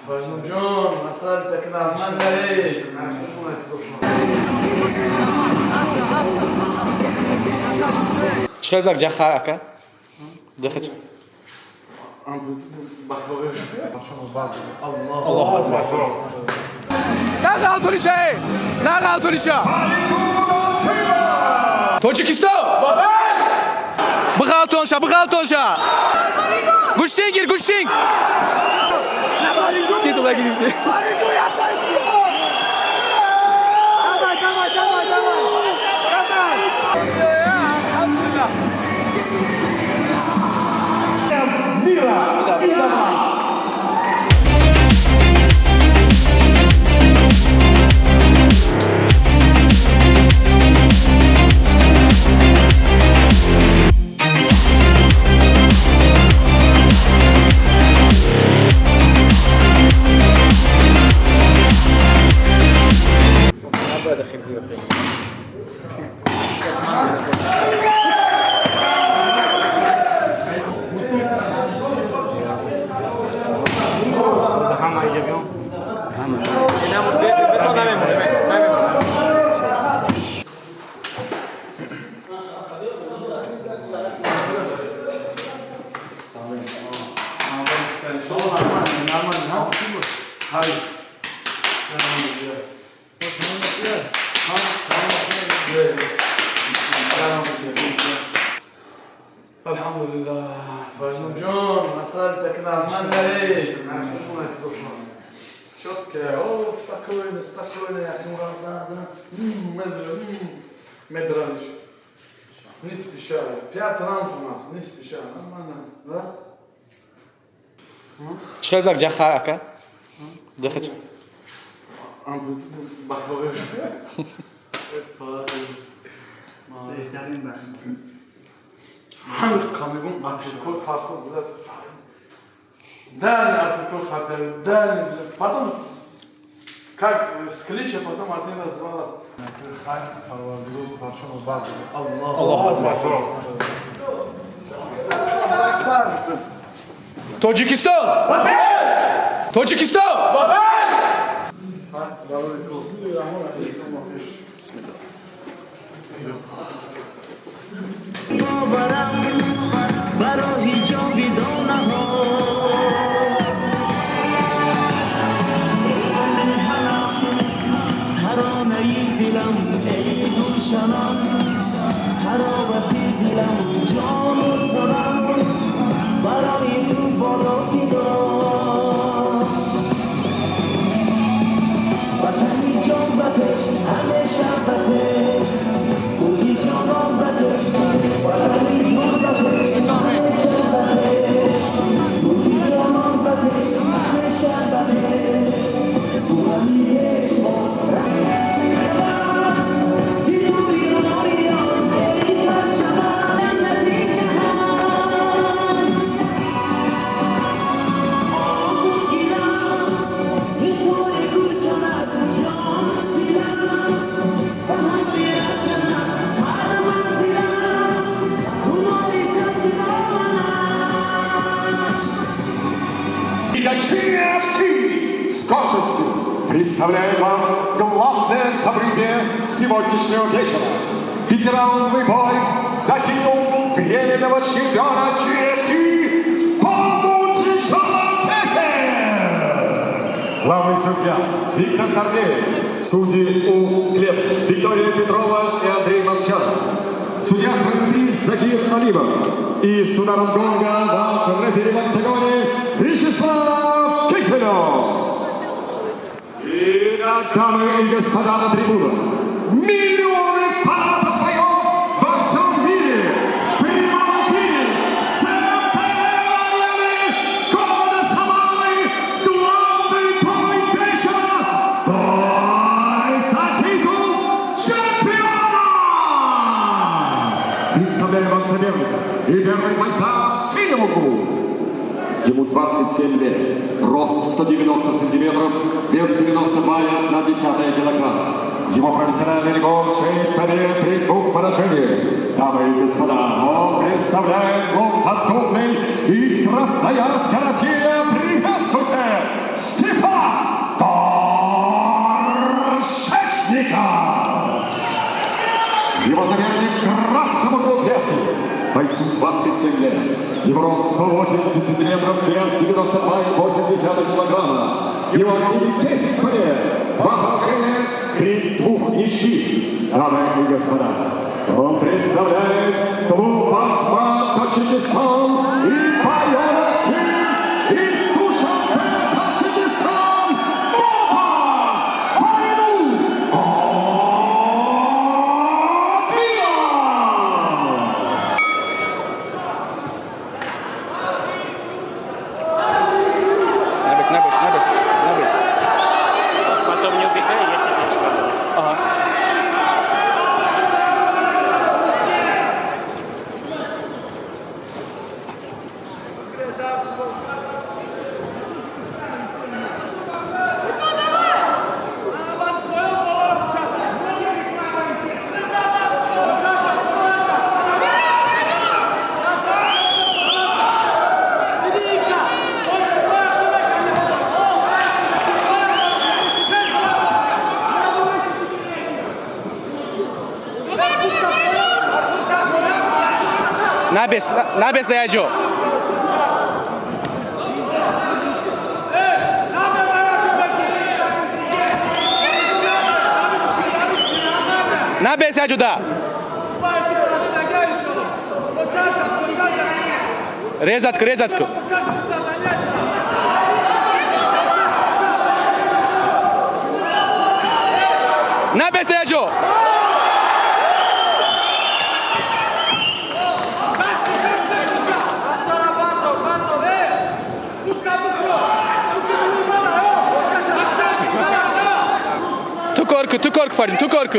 Фарзонҷон, масалица ки нормально. Чӣ хел зак ҷаха, ака? Ҷаха чӣ? Аллоҳу акбар. Нағалтуниша, нағалтуниша. Тоҷикистон! Биғалтонша, биғалтонша. Гӯштин гир, гӯштин. Титула гирифтӣ. Давай, давай, давай, давай! Давай! Алҳамдулиллаҳ! Мира! Нормально. Ҳай. Алҳамдулиллаҳ, Фарзонҷон, масалица ки нормально. Чётко, о, спокойно, спокойно, якум раз, да, да. Медленно, медленно. Не спеша. Пять раунд у нас, не спеша. Нормально, да? Чӣ хел зак ҷаха, ака? Ҷаха чӣ? Бахове. Беҳтарин бахт. Ҳамин мегум, апперкот хато буд. Дальний апперкот хато, дальний. Потом как с клича, потом один раз, два раз. Хай, Парвардигор, парчамо бад. Аллоҳу Аллоҳу акбар. Тоҷикистон! Тоҷикистон! Бисмиллоҳ. Боварам ба роҳи ҷовидонаҳо, меҳанам, таронаи дилам, эй гулшанам, таровати дилам, ҷону танам барои ту бодо фидо. Ватани ҷон, ба пеш, ҳамеша ба пеш, гулҷи ҷонон, ба пеш. Ватани ҷон, ба пеш, ҳамеша ба пеш, гулҷи ҷонон, ба пеш, ҳамеша ба пеш. Сухани пешво зидури ориён, эй парчаман, ҷаннати ҷаҳон. Гирам нисори гулшанат, ҷон дилам ба ҳам мерафшанад, сарманзилам хумори сабзи доманат. Лига GFC с гордостью представляет вам главное событие сегодняшнего вечера. Пятираундовый бой за титул временного чемпиона GFC в полутяжелом весе. Главный судья Виктор Корнеев, судьи у клетки Виктория Петрова и Андрей Молчанов. Судья Храндис Закир Алимов. И с ударом гонга ваш рефери в октагоне Вячеслав Киселев. Итак, дамы и господа на трибунах, миллионы фанатов боев во всем мире в прямом эфире с МТЛ-арены города Самары, главный бой вечера, бой за титул чемпиона! Представляем вам соперника и первый бойца в синем углу. Ему 27 лет, рост 190 сантиметров, вес 92,1 килограмма. Его профессиональный рекорд 6 побед при двух поражениях. Дамы и господа, он представляет клуб «Поддубный» из Красноярска, Россия. Приветствуйте! Степан Бойцу 27 лет. Его рост 180 сантиметров, вес 92,8 килограмма. Его активе 10 побед, 2 поражения при 2 ничьих. Дамы и господа, он представляет клуб «Ахмат», Таджикистан, и Байонов Тим из Душанбе, Таджикистан, Фофа Файну Адилов! Набес, набес, набес, набес. Потом не убегай, я тебе скажу. Ага. Набес, набес даяҷо. Набес яҷо да. Резат ку, резат ку. Набес даяҷо. Ту кор ку, ту кор ку, Фаридун, ту кор ку.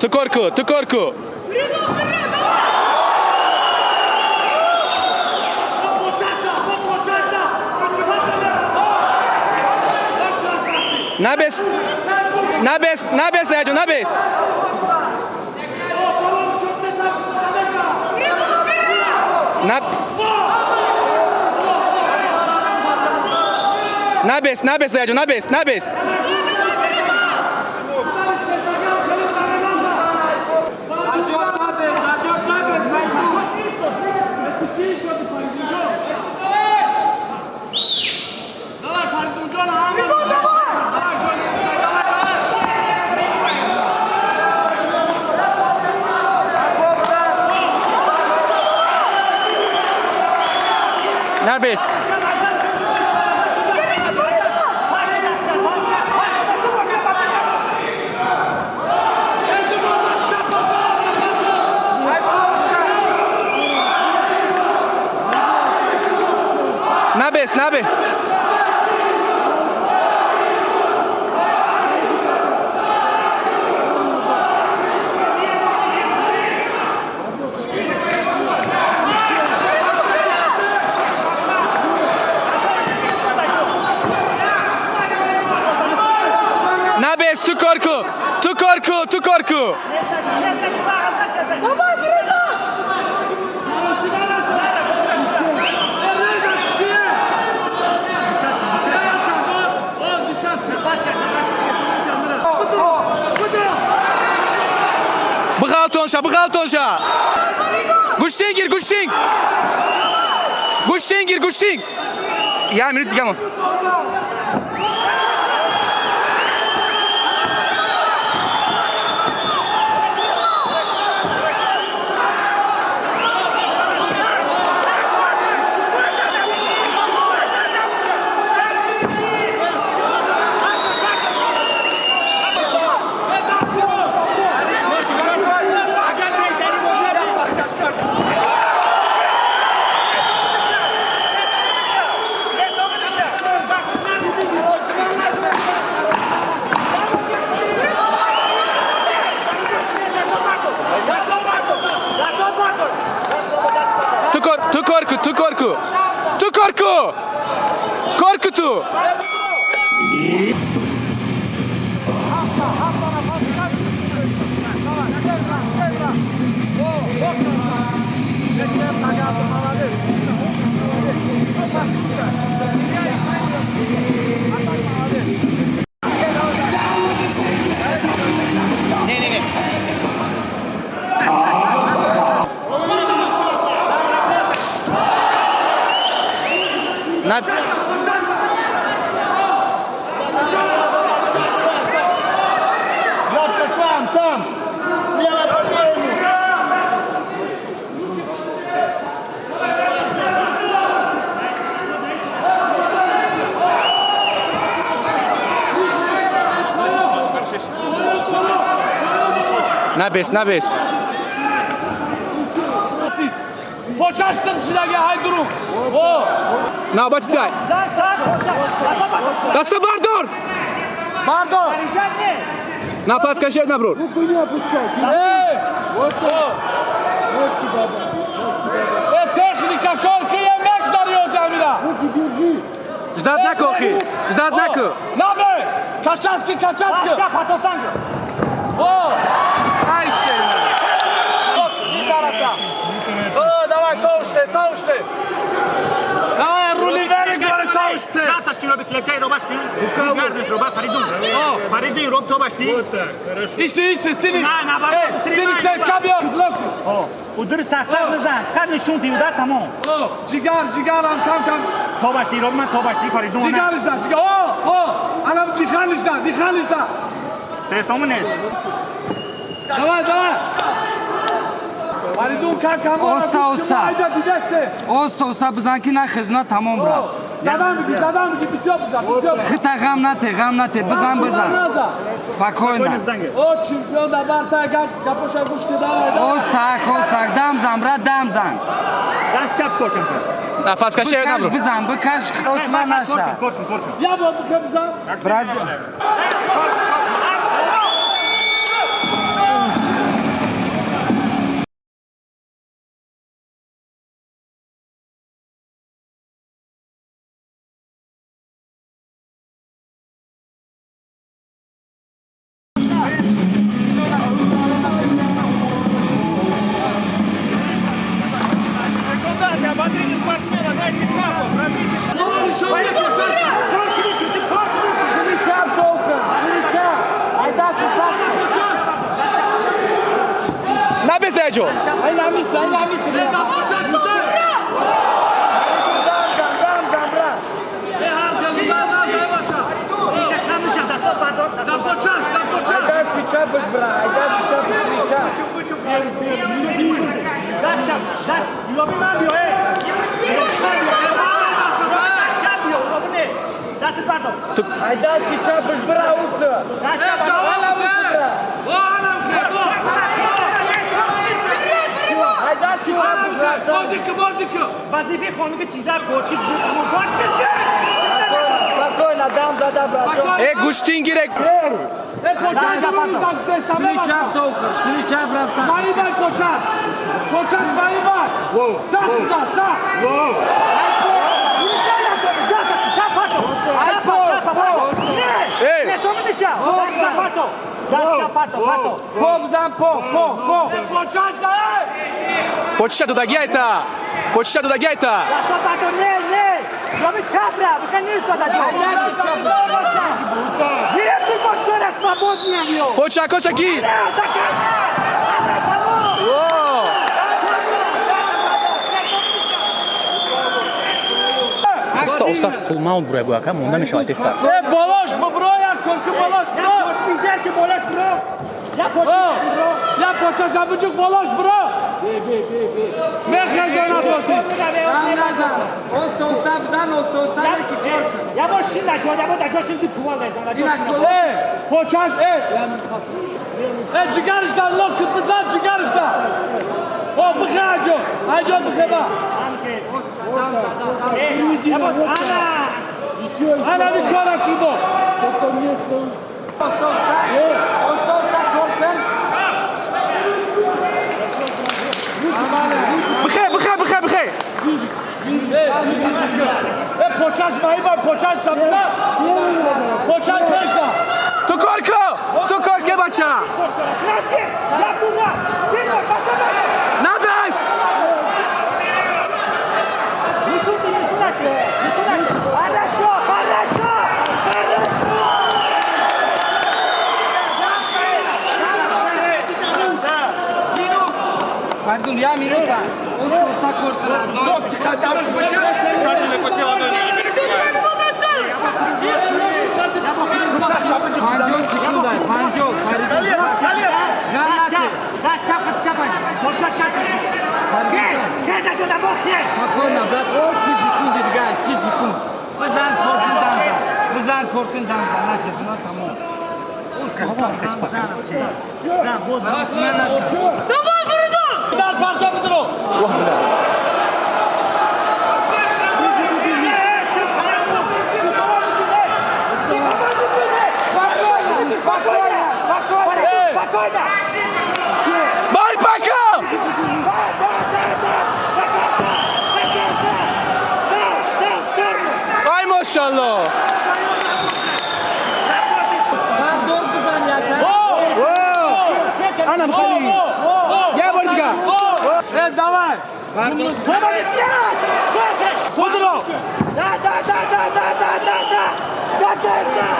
Ту кор ку, ту кор ку. Набес, набес, набес даяҷо, набес. Набес, набес даяҷо, набес, набес. Набес. Набес, набес. Набес, ту кор ку. Ту кор ку, ту кор ку. Давай, Фаридун! Бихалтонша, бихалтонша. Гӯштин гир, гӯштин. Гӯштин гир, гӯштин. Як минут дигамон. Ту кор, ту кор ку, ту кор ку. Ту кор ку. Кор ку ту. На. Лёшка, сам, сам! Слева побей ему! Набес, набес. Навбати тай. Даста бардор. Бардор. Нафас кашед, наброр. Руку не опускай. Эй! Вот Техника корки Руки держи. Ждать наку, охи. Ждать наку. Набе! Кашатки, кашатки! О! Ай, шер. О, давай, толще, толще! Давай, рули вери, говори, толще! Иси, иси, сини! На, наоборот, Эй, сини, сини, кабион, локти! Удар сахсах бизан, сад нишон ти удар тамом. О, ҷигар, ҷигарам, кам, кам! Тобашти роб ман тобашти Фаридун. Ҷигариш да, ҷигар, о, о! Анам диханиш да, диханиш да! Тесому нест. Давай, давай! Фаридун, кам, кам, Оста, оста. Айҷа, дидесте! Оста, оста бизан ки на хизна тамом брат. Задан бигир, задан бигир, бисёр бизан, бисёр бизан! Хита ғам нате, ғам нате, бизан, бизан. Наза! Спокойно. О, чемпион да бартай, гап, гапоша гӯш ки, давай, давай! Остак, остак, дам зан брат, дам зан. Даст чап коркун. Нафас кашед, Бикаш наброр. бизан, бикаш Осман наша. Коркун, коркун. Я бор бихе бизан! Брат, Набес, даҷо. Даст чап, даст. Лоби ман биё, эй. Даст чап биё, лоби не. Даст бардор. Даст чап бардор. Вазифаи хонуми чиза кочиш буд, аммо кочиш. Э, гӯштин гирек. Э, кочаш бизан, теста, сини чап тохр, сини чап рафтан. Маибай кочаш! Кочаш маибай! Сах бизан, сах! Эй! По бизан, по, по, по. Э, кочаш да, эй! Почиша додаги айта. Почиша додаги айта. Поча, коча, гир. О! Оста, оста, фул маунт бура буака, монда мешавад теста. Э, болош, бубро, як корки болош, бро! О, я кочаш абуҷук болош, бро! Мехеза натоси! Дам назан. Оста, оста бизан, оста, оста ки коркун. Э, почаш, э! Э, ҷигариш да, локт бизан, ҷигариш да! О, бихе аҷо, аҷо бихе ба! Ана бикора кибо! Оста, оста. Оста, оста коркун. Бихе, бихе, бихе, бихе. Э, почаш маиба, почаш сабза! Почаш пешда! Ту кор ку! Ту кор ке, бача. Набес! Хорошо, хорошо, хорошо! Фаридун, я минута. Оста, оста коркун. 50 секунд, 50. Спокойно, брат. 30 секунди дига, 30 секунд. Бизан, коркун, дамзан. Бизан, коркун, дамзан. Нашизуна тамом. Давай, Фаридун! Дар парча бидро. Спокойно, спокойно, спокойно. Бар пока! Ай, мошалло! Бардор, бизан, як. Анам хали. Я бор дига. Э, давай. Худро. Да, да, да, да, да, да, да, да! До конца!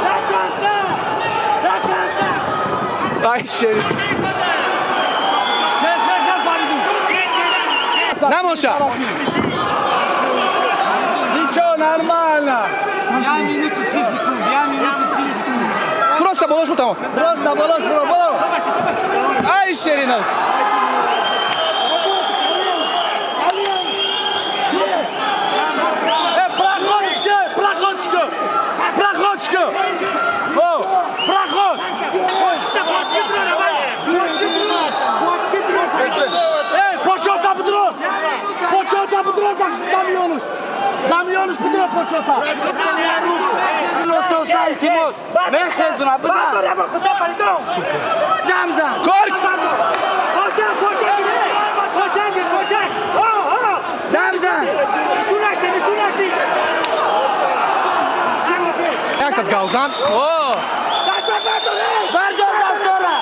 До конца! До конца! Ай шер. Хе, хе, хе, Фаридун. Намоша. Ничего, нормально. Я минуту 30 секунд, я минуту 30 секунд. Просто болош бутамо. Просто болош буро, боло. Ай шерина. Э, проходчики, проходчики. Проходчики. О, проход. Эй, почота бидро. Почота бидро, дамёнуш. Дамёнуш бидро почота. Лососа, илтимос. Мехезуна, бизан. Дамзан. Корк. Дамзан. Яктат галзан. О! Бардор дастора.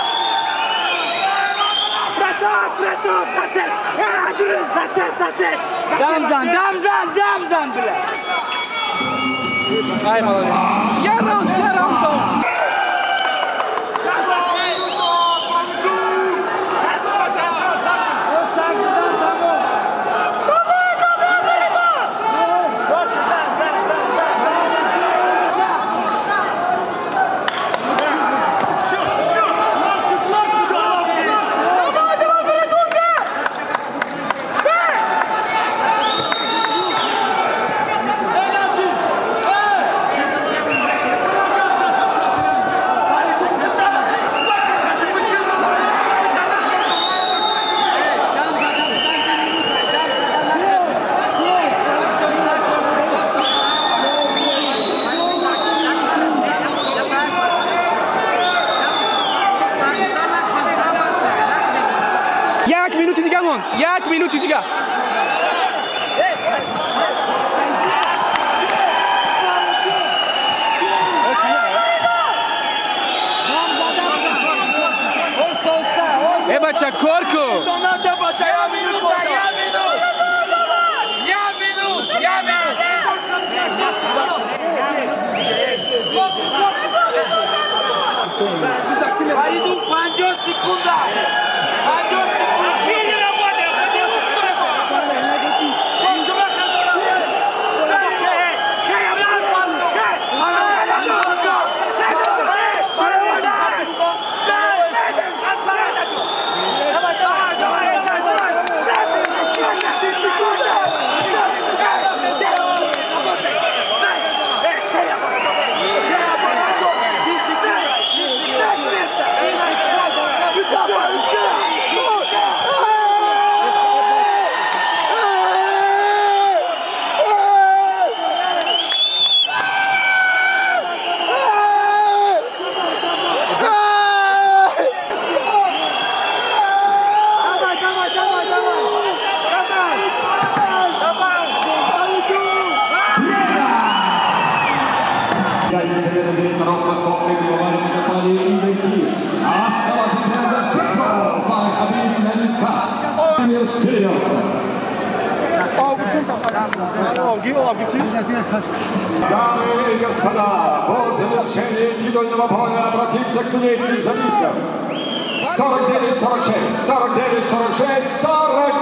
Дамзан, дамзан, дамзан, бля. Ай молодец. Я раунд, я раунд дал. Саг бизан, тамом. Як минути дига монд. Як минути дига. Э бача, кор ку. Я минут. Я минут, я минут. Фаридун, 50 секунда. 50 секунд. Совета директоров московской пивоваренной компании «Игорьки». Основатель бренда «Фетро» Хабиб Леонид Кац. Владимир Селиверстов. Дамы и господа, по завершении титульного боя обратимся к судейским запискам. 49-46, 49-46,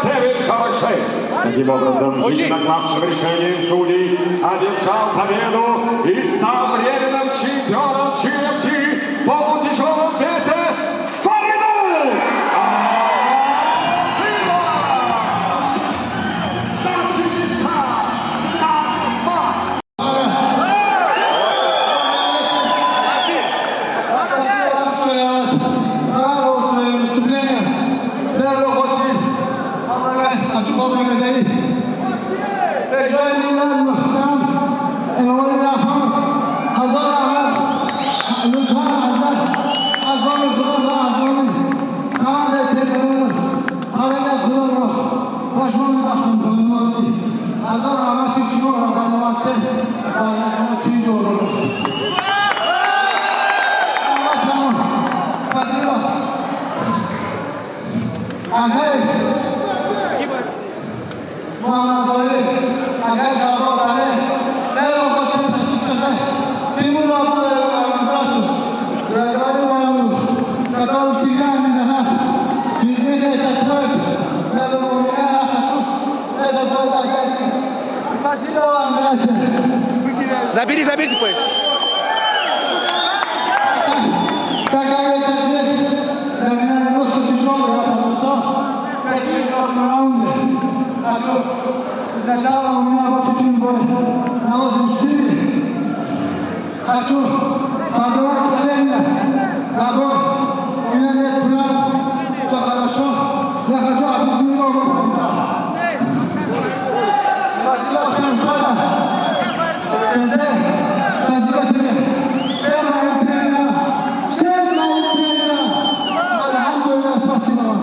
49-46. Таким образом, Очень. единогласным решением судей одержал победу и стал временным чемпионом GFC в полутяжелом весе Фаридун Азимов! Таджикистан! Ахмат! Что я вас порадовал своим выступлением. В первую очередь, хочу поблагодарить Пешвои миллат муҳтарам Эмомалӣ Раҳмон, ҳазор раҳмат, лутфан аз номи худо ва аз номи командаи тренерон ҳамаи худоро ба шумо мебахшам. Ҳазор раҳмати шуморо дар муассир дар инҷо овардед. Спасибо. Акай Муҳаммадзоир, акай Шаббор Али, первую очередь хочу сказать Тимуру брату, дорогому, который всегда не за нас. Без них этот пояс не было у меня, я хочу этот пояс опять. Спасибо вам, братья. Забери, заберите пояс. Так как этот вес для меня немножко тяжелый, я там устал. В таких раунде. Хочу. Сначала у меня вот один бой на 84. Хочу позвать тренера на бой. У меня нет прав. Все хорошо. Я хочу объединить оба бойца. Спасибо всем, Коля. Спасибо тебе. Всем моим тренерам. Всем моим тренерам. Альхамдулиллах, спасибо вам.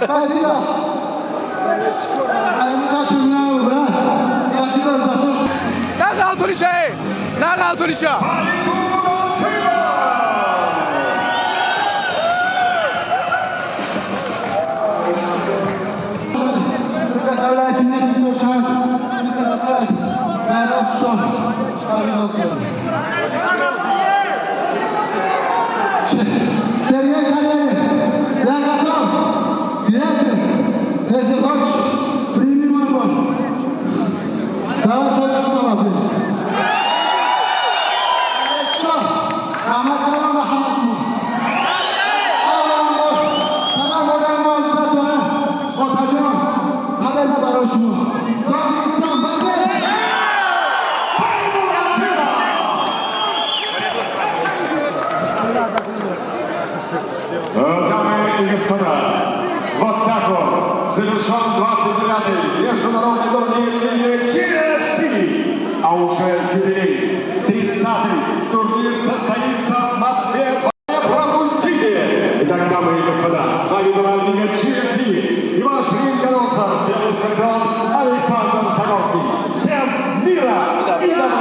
Спасибо. Брат. Спасибо за то, что Нағалтуниша, эй! Нағалтуниша! Фаридун Азимов! Предоставляете мне такой шанс. Мистер Аббас, я рад, что повезло. Сергей Калерин, я готов. Билеты, если хочешь, прими мой бой. Давай, хочешь, что ответь. Что? Раҳмат калом ба ҳама шумо. Аввалан падар модари мо иззат дорам. Отаҷон, победа барои шумо. Тоҷикистон, ба пеш! Фаридун Азимов! Дамы и господа, вот так вот завершен 29-й международный турнир Лиги GFC. А уже юбилей, 30-й турнир состоится в Москве. Не пропустите! Итак, дамы и господа, с вами была Лига GFC и ваш ринг-анонсер, Белый Скорпион Александр Саковский. Всем мира и добра!